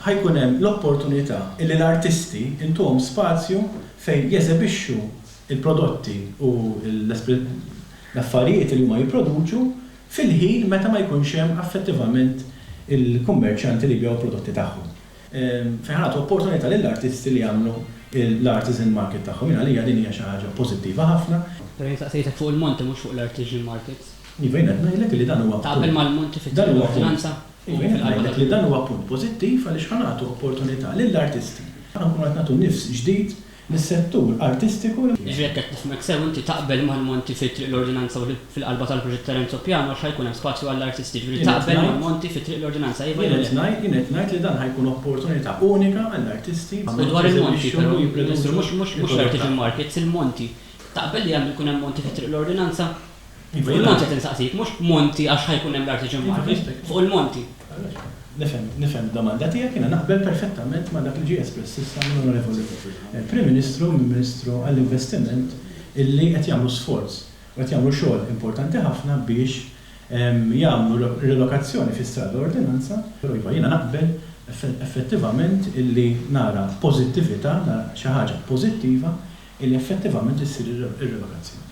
Ħa jkun hemm l-opportunità illi l-artisti ntuhom spazju fejn jeżebixxu l-prodotti u l-affarijiet li huma jipproduċu fil-ħin meta ma jkunx hemm affettivament il-kummerċjanti li jbigħu l-prodotti tagħhom. Fejn ħa nagħtu opportunità lill-artisti li jagħmlu l-artisan market tagħhom. Jien għalija din hija xi ħaġa pożittiva ħafna. Però jien saqsejtek fuq il-monti mhux fuq l-artisan markets. Iva jien qed ngħidlek li dan huwa punt. Taqbel mal-monti fi Triq l-Ordinanza? Iva jien qed ngħidlek li dan huwa punt pożittiv għaliex ħa nagħtu opportunità lill-artisti. Ħa nkunu qed nagħtu nifs ġdid lis-settur artistiku. Jiġifieri jekk qed nifhmek sew inti taqbel mal-monti fi Triq l-Ordinanza u fil-qalba tal-proġett ta' Renzo Piano għax ħa jkun hemm spazju għall-artisti. Jiġifieri taqbel mal-monti fi Triq l-Ordinanza, iva jew le? Jien qed ngħid li dan ħa jkun opportunità unika għall-artisti U dwar il-monti però, Ministru, mhux mhux l-artisan markets, il-monti. Taqbel li għandu jkun hemm monti fi Triq l-Ordinanza? Fuq il-monti qed insaqsik, mhux monti għax ħa jkun hemm l-artisan market, fuq il-monti. Nifhem, nifhem d-domanda tiegħek, jiena naqbel perfettament ma' dak li ġie espress issa mill-Onorevoli Prim Ministru u mill-Ministru għall-Investiment illi qed jagħmlu sforz u qed jagħmlu xogħol importanti ħafna biex jagħmlu rilokazzjoni fi Strada Ordinanza, però iva jiena naqbel effettivament illi nara pożittività, nara xi ħaġa pożittiva illi effettivament issir ir-rilokazzjoni.